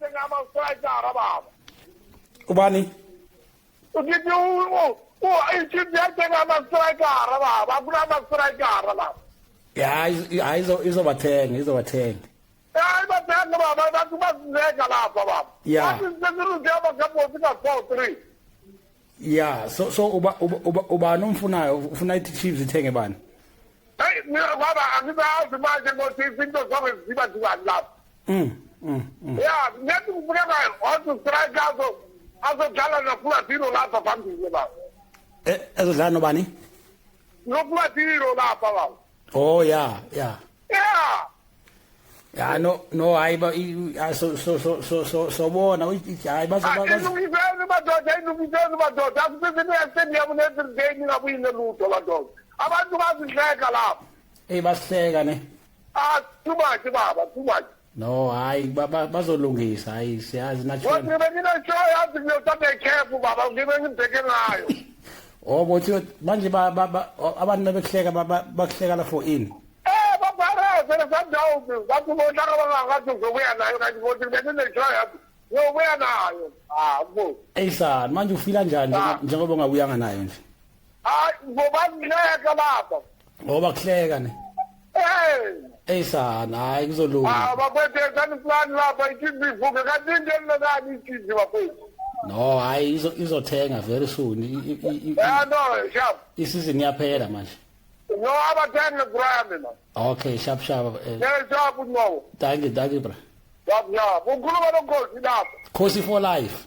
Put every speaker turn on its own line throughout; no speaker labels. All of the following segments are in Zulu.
yathenga ama-strikera baba.
Ubani?
Ngithi i-Chiefs yathenga ama-strikera baba, akunama-strikera lapha.
Ya, hayi, izobathenga, izobathenga.
Hayi, bathenga baba, abantu bazizeka lapha baba. Bathi sesiruze amagabhosi ka-4-3.
Ya, so ubani omfunayo? Ufuna i-Chiefs ithenge bani?
Heyi, mina baba angizazi manje ngokuthi izinto zonke ziba zibani lapha. Ya, nethi kufuneka hot striker azodlala noFluvino lapha phambili baba.
Ezodlala nobani?
NoFluvino lapha baba.
Oh ya.
Ya.
Ya, no, hayi ba so so so so so sobona, hayi bazo
Ilungiseni madoda, ilungiseni madoda, akusizini estadium everyday ningabuyile lutho madoda. Abantu bazihleka lapha.
Hey, basihleka ne.
Ah, too much baba, too much.
No, hayi, bazolungisa, hayi, siyazi
Wathi
nathi.
ngibe ngine-show yazi ngiyothatha ikhefu baba, ngibe ngibheke ngayo.
Oh, bothi manje abantu bekuhleka, bakuhleka la for in.
Baparese le Sundowns, bathi bonhlaka bangangathi uzobuya nayo, kanti bothi bengine-show yazi ngiyobuya nayo. Ah, bo.
Eyisana, manje ufila njani njengoba ungabuyanga nayo nje?
Hayi, ngobazihleka lapha.
Ngoba kuhleka ne. Eyisana, hayi, kuzolunga.
Ah, bafethu, yenzani plan lapha, iChiefs ivuke, kanti into elilokani iChiefs bafethu.
No, hayi, izothenga very soon.
Yeah, no, sharp.
Isizini iyaphela manje.
No, abathenge bra mina.
Okay, sharp sharp.
Yeah, sharp no.
Thank you, thank you bra.
Sharp sharp. Ukhuluma nonkosi lapha.
Khosi for life.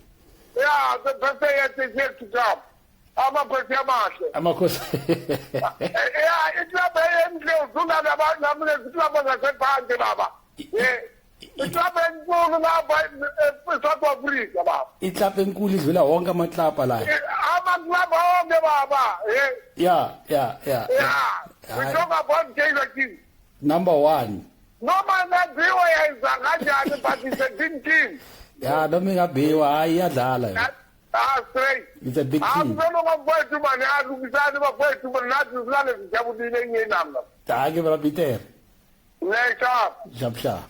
Yeah, the best yet is yet to come. Amakhosi amahle.
Amakhosi.
Yeah, iklabhu enhle udlula nabantu zasephandle baba. Iklabhu enkulu lapha e-South Africa baba.
Iklabhu enkulu idlula wonke amaklabhu la.
Amaklabhu onke baba.
Ya.
Yeah. We talk about Kaizer Chiefs.
Number 1.
Noma ngaziwa yayiza kanjani, but it's a big team.
Ya, noma ingabiwa, hayi, iyadlala yona.
Ah, straight.
It's a big team.
Akusoloko bafowethu mani, alungisani bafowethu mani, nathi silale sijabulile enye inanga.
Dankie bra Pieter.
Ne, sharp.
Sharp sharp.